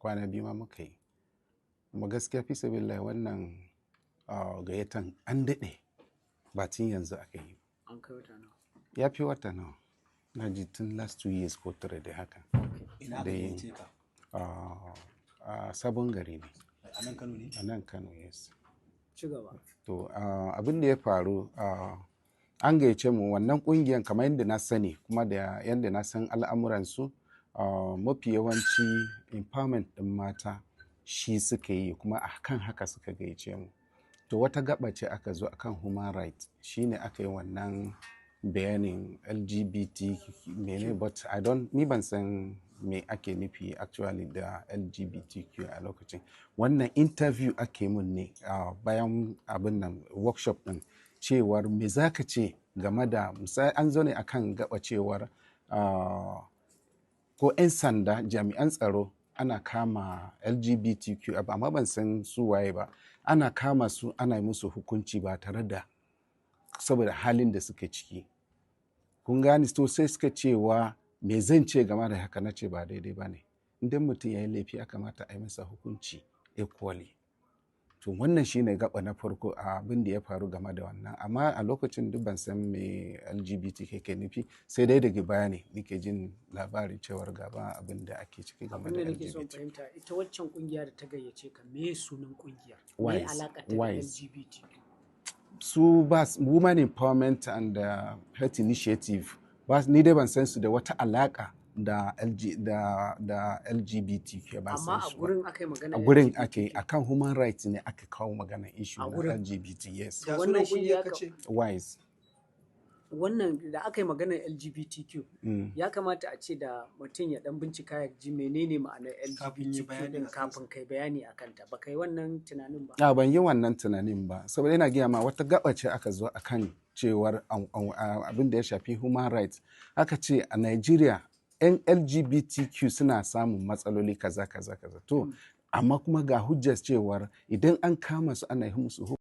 Kwana 2 ma muka yi. Kuma gaskiya, fi sabilillahi, wannan gayyatan an daɗe, ba tun yanzu aka yi. An kai wata nawa? Ya fi wata nawa. Na ji tun last 2 years ko 3 da haka. Ina aka gayyace ka? A Sabon Gari ne. A nan Kano ne? A nan Kano, yes. Ci gaba. To, abin da ya faru, an gayyace mu wannan kungiyan. Kamar yadda na sani kuma da yadda na san al'amuransu, mafi yawanci empowerment ɗin mata shi suka yi, kuma a kan haka suka gayyace mu. To, wata gaba ce aka zo akan human rights, shine aka yi wannan bayanin LGBT mene, but I don't, ni ban san me ake nufi actually da LGBTQ a lokacin. Wannan interview ake mun ne bayan abin nan, workshop din, cewar me za ka ce game da, misali, an zo ne akan gaba cewar ko 'yan sanda, jami'an tsaro, ana kama LGBTQ, amma ban san su waye ba, ana kama su, ana yi musu hukunci ba tare da saboda halin da suke ciki, kun gane? To, sai suka cewa me zan ce game da haka? Na ce ba daidai ba ne. Idan mutum ya yi laifi, ya kamata a yi masa hukunci equally. To, wannan shine gaba na farko a abin da ya faru game da wannan. Amma a lokacin duk ban san me LGBT ke nufi, sai dai daga baya ne nake jin labarin cewar gaba abin da ake ciki game Abin da da nake son LGBT. fahimta, ita waccan kungiya da ta gayyace ka, me sunan kungiyar? Me Wise. alaka ta da Wise. LGBTQ? Su ba Women Empowerment and Health Initiative ba. Ni dai ban san su da wata alaka da LG, da LGBTQ ba. Amma san a su ba. gurin aka yi magana A gurin LGBTQ? ake akan human rights ne aka kawo magana issue A na gurin? LGBT, yes. Ya Wannan sunan kungiyar kungiya ka ce? Wise. Wannan da aka yi maganar LGBTQ, ya kamata a ce da mutum ya dan bincika ya ji menene ma'anar Kafin yi LGBTQ bayani din a kansa. kafin kai bayani a kanta. Ba kai wannan tunanin ba? A, ban yi wannan tunanin ba, saboda ina gaya ma, wata gaba ce aka zo akan cewar abin da ya shafi human rights. Aka ce a Nigeria 'yan LGBTQ suna samun matsaloli kaza kaza kaza. To, amma kuma ga hujjar cewar idan an kama su ana yi musu